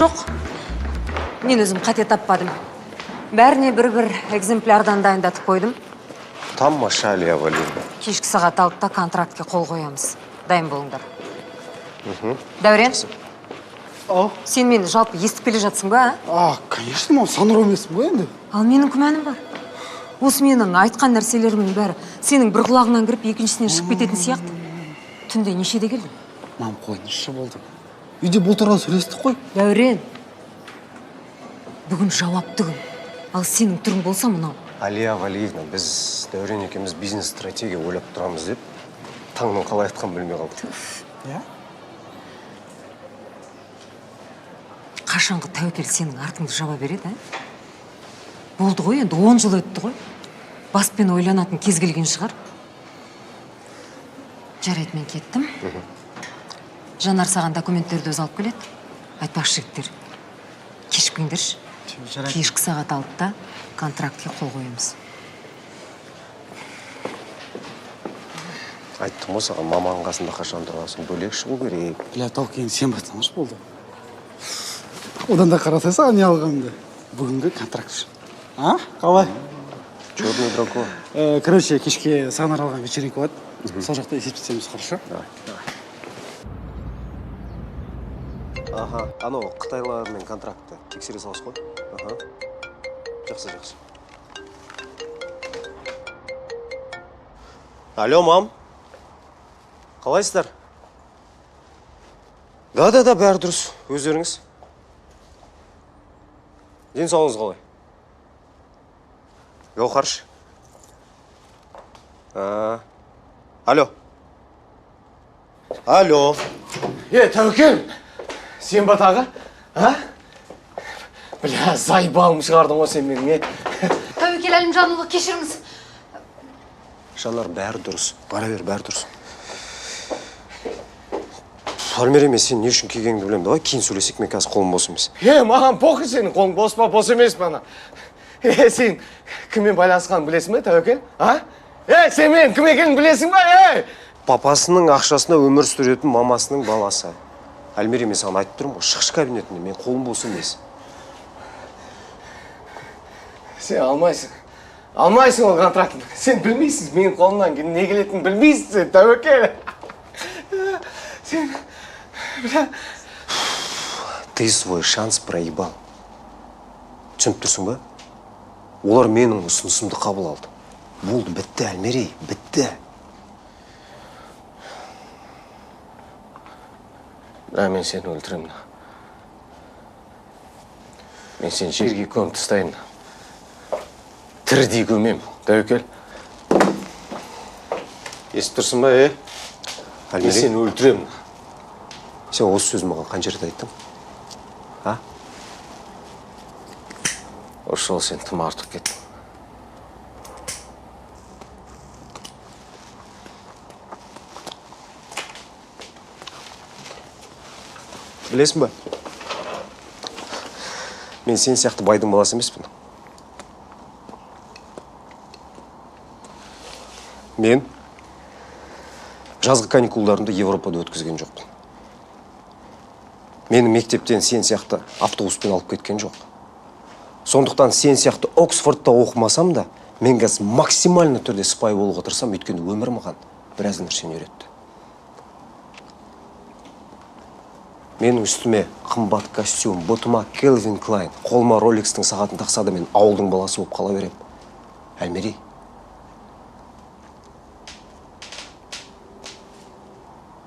Жоқ, мен өзім қате таппадым. Бәріне бір-бір экземплярдан дайындатып қойдым. Тамаша, Алия Валерьевна. Кешкі сағат 6-да контрактке қол қоямыз. Дайын болыңдар. Дәурен, Ау. сен мені жалпы естіп келе жатсың ба, а? А, конечно, мам, саңырау емеспін ғой енді. Ал менің күмәнім бар. Осы менің айтқан нәрселерімнің бәрі сенің бір құлағыңнан кіріп, екіншісінен шығып кететін сияқты. Түнде нешеде келдің? Мам, қойыңызшы, болды. Үйде бұл туралы сөйлестік қой. Дәурен, бүгін жауапты күн. Ал сенің түрің болса мынау. Алия Валиевна, біз Дәурен екеуміз бизнес-стратегия ойлап тұрамыз деп таңның қалай атқанын білмей қалдық. Иә? Қашанғы тәуекел сенің артыңды жаба береді, ә? Болды ғой енді, 10 жыл өтті ғой. Баспен ойланатын кез келген шығар. Жарайды, мен кеттім. Жанар саған документтерді өзі алып келеді. Айтпақшы, жігіттер, кешікпеңдерші. Жарайды. Кешкі сағат 6-да контрактке қол қоямыз. Айттым ғой саған, маманың қасында қашан тұрасың, бөлек шығу керек. Бля, Таукен, сен бастамашы болды. Одан да қарасай саған не алғанымды. Бүгінгі контракт үшін. А? Қалай? Черный дракон. Короче, кешке саған арналған вечеринка болады. Сол жақта есептесеміз, хорошо? Давай. Аха, анау қытайлармен контрактты тексере саласыз ғой. Аха. Жақсы, жақсы. Алло, мам. Қалайсыздар? Да, да, да, бәрі дұрыс. Өздеріңіз. Денсаулығыңыз қалай? Гауһарш. Алло. Алло. Е, Тәуекел, сен ба тағы? А? Бля, зайбалым шығардың ғой сен менің, е? Тәуекел Әлімжанұлы, кешіріңіз. Жанар, бәрі дұрыс. Бара бер, бәрі дұрыс. Алмер, мен сен не үшін келгеніңді білемін. Давай кейін сөйлесек, мен қазір қолым бос емес. Е, маған похуй сенің қолың бос па, бос емес пе ана. Е, сен кіммен байланысқанын білесің бе, Тәуекел? А? Е, сен менің кім екенімді білесің бе, е? Папасының ақшасына өмір сүретін мамасының баласы. Әлмере, мен саған айтып тұрмын ғой, шықшы кабинетінен, мен қолым бос емес. Сен алмайсың. Алмайсың ол контрактын. Сен білмейсің, менің қолымнан не келетінін білмейсің сен, Тәуекел. Сен, бля. Ты свой шанс проебал. Түсініп тұрсың ба? Олар менің ұсынысымды қабыл алды. Болды, бітті, Әлмерей, бітті. Бля, мен сені өлтіремін. Мен сені жерге көміп тастаймын. Тірідей көмемін, Тәуекел. Естіп тұрсың ба, е? Әлмерей? Мен сені өлтіремін. Сен осы сөзді маған қанша рет айттың? А? Осы жолы сен тым артық кеттің. Білесің ба? Мен сен сияқты байдың баласы емеспін. Мен жазғы каникулдарымды Европада өткізген жоқпын. Мені мектептен сен сияқты автобуспен алып кеткен жоқ. Сондықтан сен сияқты Оксфордта оқымасам да, мен қазір максимально түрде сыпайы болуға тырысамын, өйткені өмір маған біраз нәрсені үйретті. Менің үстіме қымбат костюм, бұтыма Келвин Клайн, қолыма Ролекстің сағатын тақса да мен ауылдың баласы болып қала беремін. Әлмерей.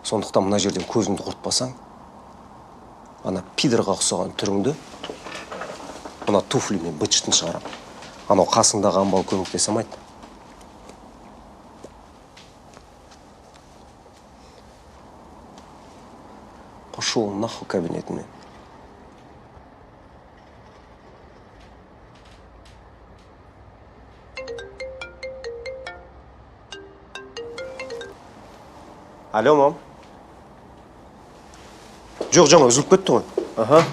Сондықтан мына жерден көзіңді құртпасаң, ана пидорға ұқсаған түріңді мына туфлимен быт-шытын шығарам. Анау қасыңдағы амбал көмектесе алмайды. Пошел нахуй кабинетіме. Алло, мам. Жоқ, жаңа үзіліп кетті ғой. Аха.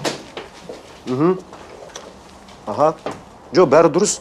Мхм. Аха. Жоқ, бәрі дұрыс.